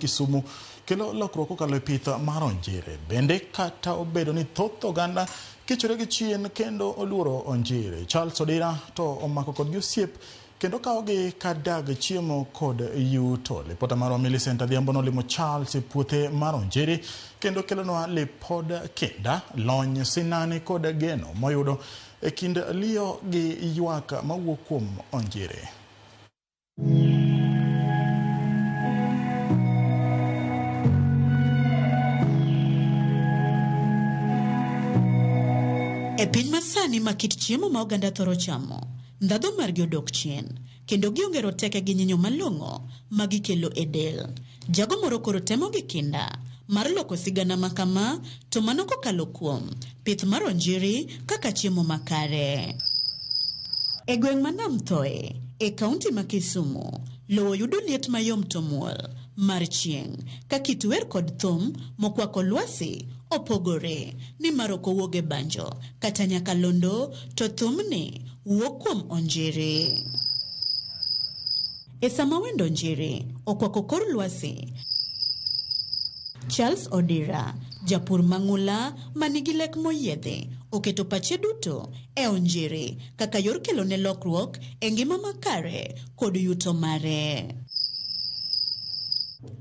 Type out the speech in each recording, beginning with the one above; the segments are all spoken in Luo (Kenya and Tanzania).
Kisumu kelo lokruok kokalo e pith mar onjiri. Bende kata obedo ni thoth oganda kichore gi chien kendo oluoro onjiri. Charles Odira to omako kodgi osiep kendo kawogi ka dag chiemo kod yuto. Lipota marwa Millicent Adhiambo nolimo Charles e puothe mar onjiri kendo kelonwa lipod kinda, lony, sinani kod geno moyudo e kind liyo gi ywak mawuok kuom onjiri. E piny masani ma kit chiemo ma oganda thoro chamo, ndhadhu margi odok chien, kendo gionge roteke gi nyinyo malong'o ma gikelo e del. Jago moro koro temo gi kinda mar loko sigana ma kama, to mano kokalo kuom pith mar onjiri kaka chiemo makare. E gweng' ma Nam Thoe, e kaunti ma Kisumu, lowo yudo liet mayom to muol mar chieng' ka kit wer kod thum mokwako lwasi opogore nimar ok owuog e banjo kata nyakalondo to thumni wuok kuom onjiri. E sama wend onjiri okwako kor lwasi, Charles Odira, japur mang'ula ma nigi lek moyiedhi, oketo pache duto e onjiri kaka yor kelone lokruok e ngima makare kod yuto mare.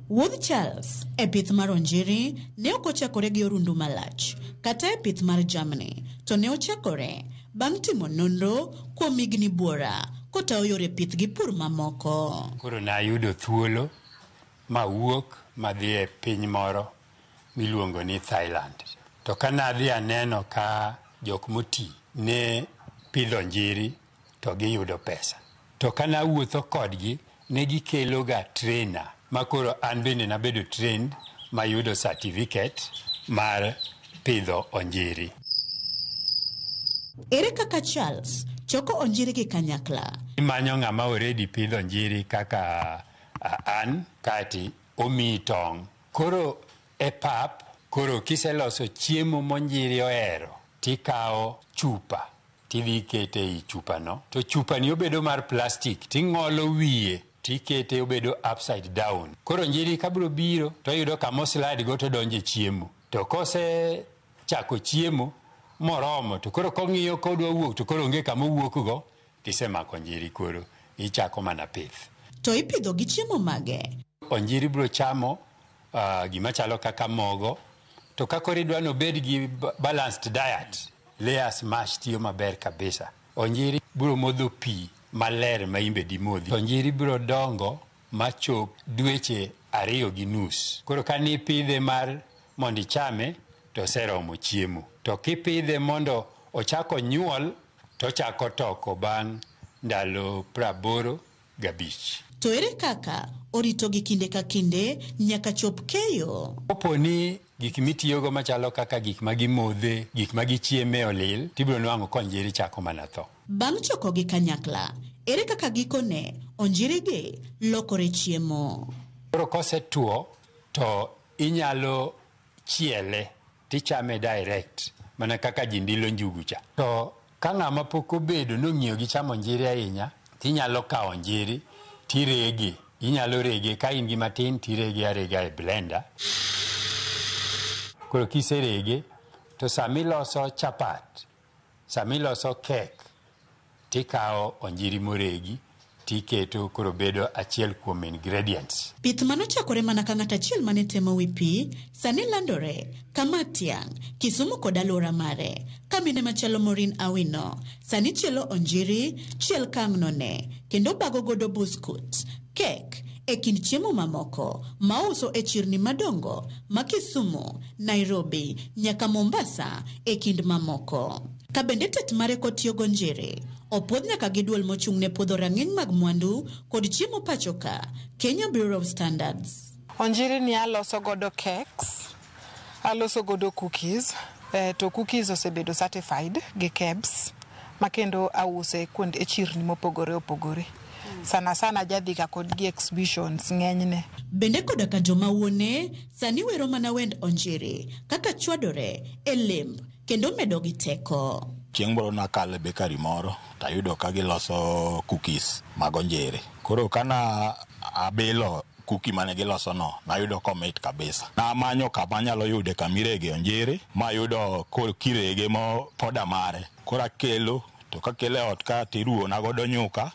Wuodh Charles e pith mar onjiri ne ok ochakore gi orundu malach kata e pith mar jamni, to ne ochakore bang' timo nonro kuom higni buora kotayo yore pith gi pur mamoko. Koro nayudo thuolo mawuok madhi e piny moro miluongo ni Thailand. To ka nadhi aneno ka jok moti ne pidho onjiri to giyudo pesa. To ka nawuotho kodgi ne gikelo ga trainer ma koro an bende nabedo trained mayudo certificate mar pidho onjiri. Ere kaka Charles choko onjiri gi kanyakla? Imanyo ng'ama already pidho onjiri kaka an kati omiyi tong'. Koro e pap, koro kiseloso chiemo monjiri ohero, tikawo chupa tidhi ikete ei chupano. To chupani obedo mar plastic ting'olo wiye tikete obedo upside down. Koro onjiri kabiro biro toyudo kama oslide go todonjo e chiemo. To kose chako chiemo moromo to koro kong'iyo kodwa wuok to koro onge kama owuok go tisemako onjiri koro ichako mana pith. To ipidho gi chiemo mage? Onjiri biro chamo gima chalo kaka mogo, to ka koro idwa ni obed gi balanced diet, layers mash tiyo maber kabisa. Onjiri biro modho pi maler ma imbe dimodhi. Onjiri biro dongo machop dweche 2.5. Koro ka nipidhe mar mondo ichame to oseromo chiemo. To kipidhe mondo ochak onyuol to ochako toko bang' ndalo 85. To ere kaka oritogi kinde ka kinde nyaka chop keyo? Kapo ni gik mitiyogo machalo kaka gik ma gimodhe, gik ma gichieme olil, tibiro nwang'o ka onjiri chako mana tho. Bang' chokogi kanyakla, ere kaka gikone onjirigi lokore chiemo? Koro kosetuo to inyalo chiele tichame direct mana kaka ji ndilo njugu cha. To ka ng'ama pok obedo nong'iyo gi chamo onjiri ahinya, tinyalo kawo onjiri tirege. Inyalo rege ka in gi matin tirege arega e blender. Koro kiserege to samiloso chapat, samiloso kek, tikawo onjiri moregi tiketo koro bedo achiel kuom ingredients. Pith manochakore mana ka ng'at achiel mane temo wi pi, sani landore kama tiang', Kisumu kod alwora mare. Ka mine machalo Maureen Awino sani chielo onjiri, chiel kang'none, kendo bago godo buskut, kek, e kind chiemo mamoko ma ouso e chirni madongo ma Kisumu, Nairobi, nyaka Mombasa e kind mamoko. Ka bende tet mare kotiyo gonjiri, opuodh nyaka gi duol mochung' ne puodho rang'iny mag mwandu kod chiemo pacho ka, Kenya Bureau of Standards. Onjiri ni aloso godo cakes, aloso godo cookies, to cookies osebedo certified gi KEBS ma kendo ause kuonde e chirni mopogore opogore. Sana sana jadhiga kodgi exhibitions ng'enyne. Bende koda ka joma wuone sani wero mana wend onjiri kaka chwadore e lemb kendo medogi teko. Chieng' moro nakalo e bakery moro tayudo ka giloso cookies mag onjiri. Koro kana abilo Cookie mane giloso no nayudo komit kabisa. Namanyo kama anyalo yude kamirege onjiri mayudo kirege mo poda mare. Koro akelo to kakelo e ot ka tiruwona godo nyuka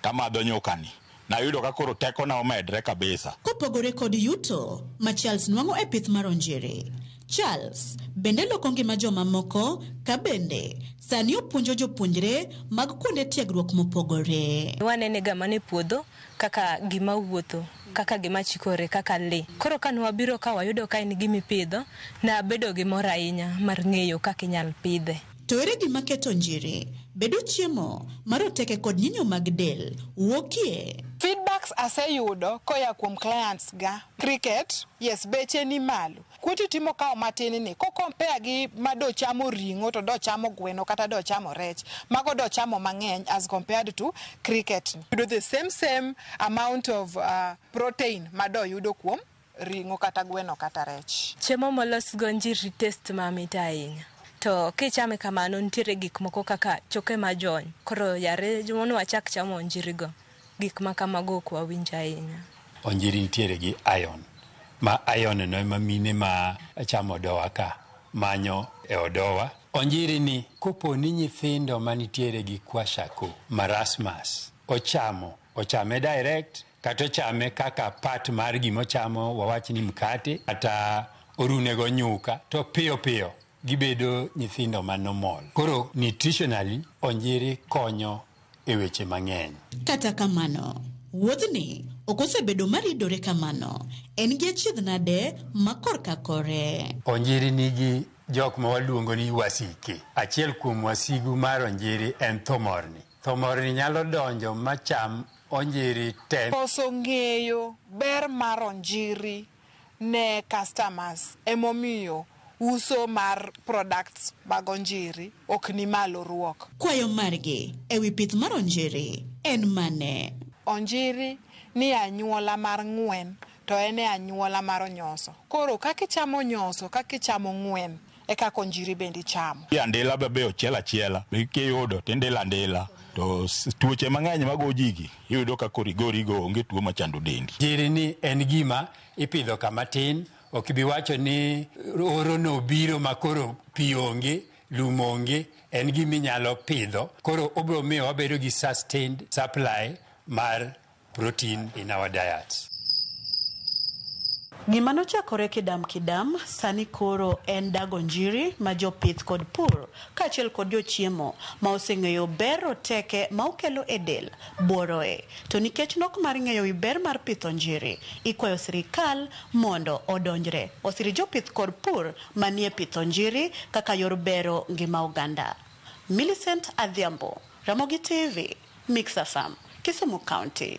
tamadho nyukani. Nayudo ka koro tekona omedre kabisa. Kopogore kod yuto ma Charles nwang'o e pith mar onjiri, Charles bende loko ngima jomamoko ka bende sani opuonjo jopuonjre mag kuonde tiegruok mopogore. Wanene ga mana e puodho kaka gima wuotho, kaka gima chikore, kaka lee. Koro ka nwabiro ka wayudo ka en gima ipidho, nabedo gi mor ahinya mar ng'eyo kaka inyal pidhe. To ere gima keto onjiri bedo chiemo maroteke kod nyinyo mag del wuokie? Feedbacks aseyudo koya kuom clients ga. Cricket, yes, beche ni malo. Quantity mokawo matin ni, ko compare gi ma do chamo ring'o to do chamo gweno kata do chamo rech. Mago do chamo mang'eny as compared to cricket. Yudo the same amount of protein ma do yudo kuom ring'o kata gweno kata rech. Chiemo molos go onjiri taste mamit ahinya. To kichame kamano nitiere gik moko kaka choke majony. Koro yare mondo wachak chamo onjirigo, gik ma kamago ok wawinj ahinya. Onjiri nitiere gi iron, ma iron no ema mine ma chamo odowa ka manyo e odowa. Onjiri ni kopo ni nyithindo manitiere gi kwashiorkor, marasmus, ochamo, ochame direct kata ochame kaka part mar gimochamo, wawach ni mkate kata orunego nyuka, to piyo piyo gibedo nyithindo ma normal. Koro nutritionally onjiri konyo e weche mang'eny. Kata kamano, wuodhni ok osebedo maridore kamano. En gi achiedh nade ma korka kore. Onjiri nigi jok ma waluongo ni wasike. Achiel kuom wasigu mar onjiri en thomorni. Thomorni nyalo donjo macham onjiri te. Koso ng'eyo ber mar onjiri ne customers emomiyo uso mar products mag onjiri ok ni malo ruok. Kwayo margi ewi pith mar onjiri en mane? Onjiri ni anyuola mar ng'wen to en e anyuola mar onyoso. Koro kaka ichamo onyoso, kaka ichamo ng'wen, e kaka onjiri bende ichamo. Andila be ochiel achiela, kiyudo tindilo andila. To tuoche mang'eny mago jigi iyudo ka koro igorigo onge tuo machando dendi. Onjiri ni en gima ipidho kama tin, ok ibi wacho ni oro no biro ma koro pi onge, lum onge, en gima inyalo pidho. Koro obiro miyo wabedo gi sustained supply mar protein in our diets. Gima nochakore kidam kidam, sani koro en dago onjiri ma jopith kod pur kaachiel kod jochiemo ma oseng'eyo ber roteke ma okelo e del buoroe. To nikech nok mar ng'eyo wi ber mar pith onjiri, ikwayo sirikal mondo odonjre osir jopith kod pur manie pith onjiri kaka yor bero ngima oganda. Millicent Adhiambo, Ramogi TV, Mix FM, Kisumu County.